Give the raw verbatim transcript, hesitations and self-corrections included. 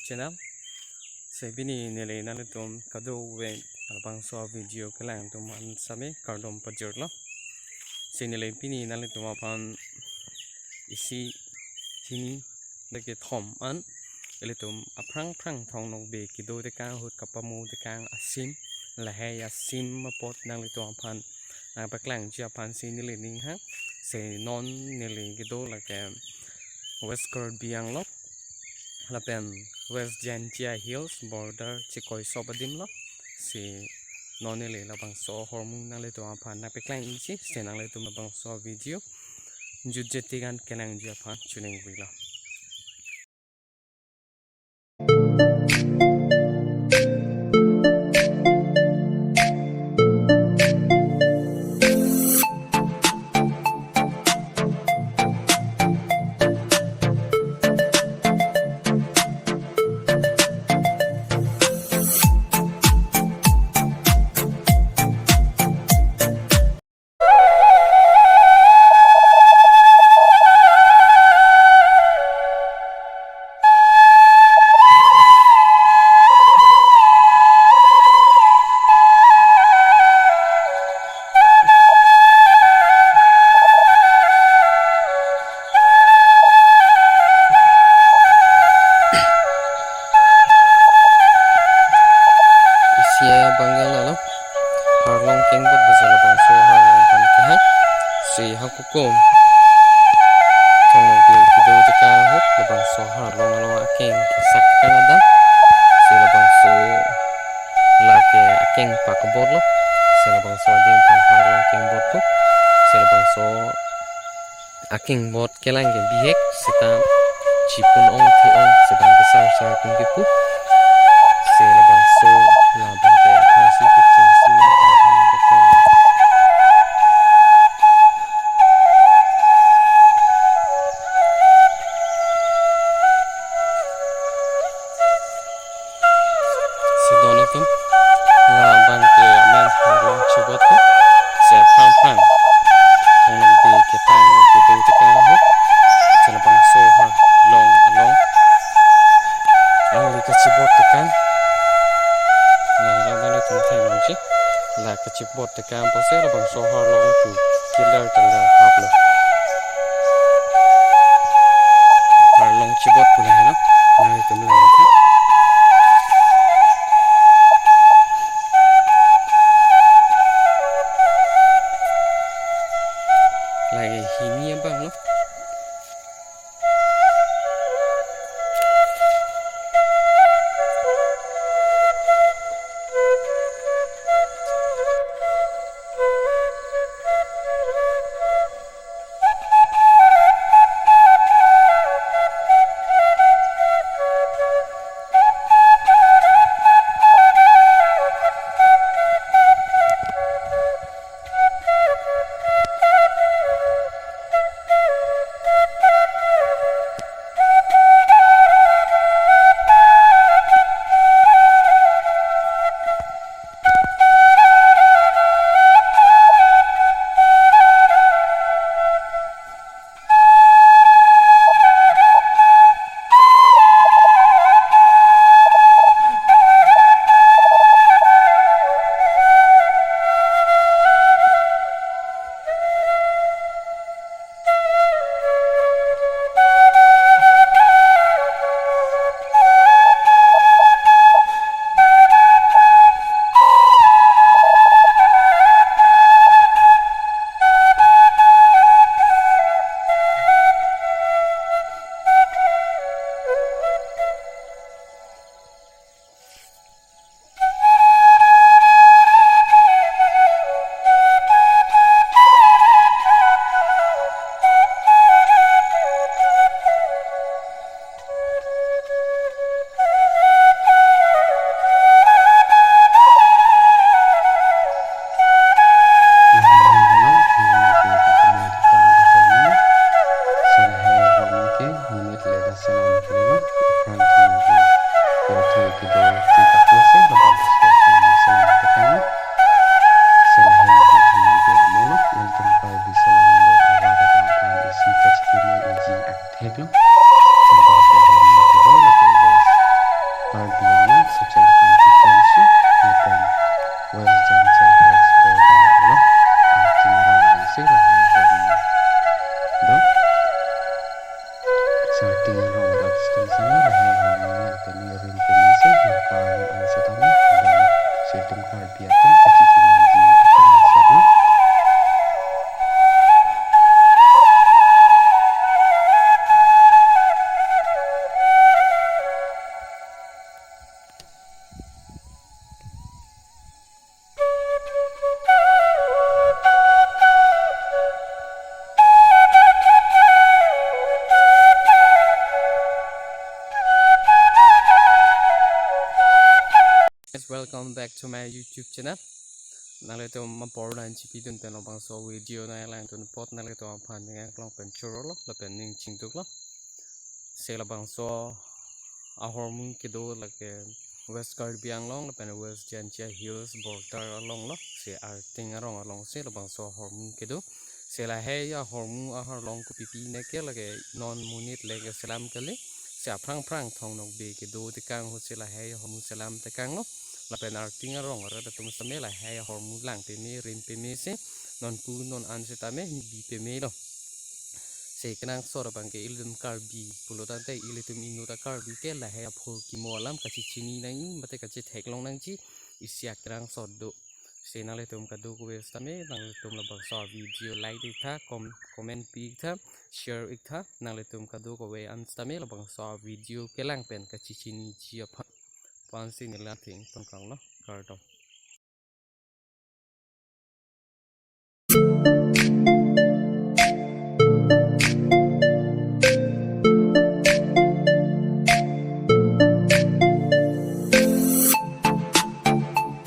channel. Si pini neli nanglitum kadokave labangso video kelang atum an sami kardom pajirlo. Si neli pini nanglitum aphan isi hini de kethom an ilitum aphrang phrang Thong Nokbe kedo tekang ahut kapamu tekang asim, lahei asim apot nanglitum aphan nangpaklangji aphan si neli ning hang. Si non neli kedo lake West Karbi Anglong lapen West Jaintia Hills border chikoi sop adim lo. Si non neli labangso ahormu nanglitum aphan nangpaklangji, si nanglitum labangso video jutje tigan kenangji aphan choningri lo. Isi abang ke lalo. Harlong kengbot besi labangso harlong aphan kehang. Si hakukum Thong Nokbe kedo tekang ahut labangso harlong along akeng kesak tekang adam. Si labangso lake akeng pakbot lo. Si labangso adim aphan harlong kengbot pu. Si labangso akeng bot kelang ke bihek seta chipun ong the ong sedang besar sar kum kepu. Si labangso labang ke aphan si kecheng si ma aphan aphan labang ke. Si don atum, labang ke amen harlong chibot ko, si aphrang phrang Thong Nokbe ketang kedo tekang ahut, si labangso harlong along angli kachibot tekang. Nang labang le tum thai mangji, la kachibot tekang apotsi labangso harlong pu kelar kelar hap lo. Harlong chibot pu lahelo, nangtum lang tha. Lake hini abang lo. Karbi atum kachechiniji akenangsot lo. Guys, welcome back to my YouTube channel. Nanglitum apor nangchipidun pen labangso video nanglanglangdun apot nanglitum aphan ning aklong pen chorolo lapen ning chingduklo. Se labangso ahormu kedo lake West Karbi Anglong lapen West Jaintia Hills border along lo, se Arting arong along se labangso ahormu kedo. Se lahei ahormu aharlong kopipi ne ke lake non monit le keselam kali. Se aphrang phrang Thong Nokbe kedo tekang ho se lahei ahormu selam tekang lo. Lapen Arting arong arat atum sitame lahei ahormu lang peme rim peme se non pu non an sitame bi peme lo. Se kenangsot abang ke ilitum Karbi pulo tangte ilitum inut a-Karbi ke lahei apho kimo alam kachechini nangji mate kachetheklong nangji isi akenangsot do. Se nanglitum kadokave sitame nanglitum labangso video like iktha, com-, comment pi iktha, share iktha, nanglitum kadokave an sitame labangso video kelang pen kachechiniji aphan. Pu-ansi neli athengpon kanglo, kardom.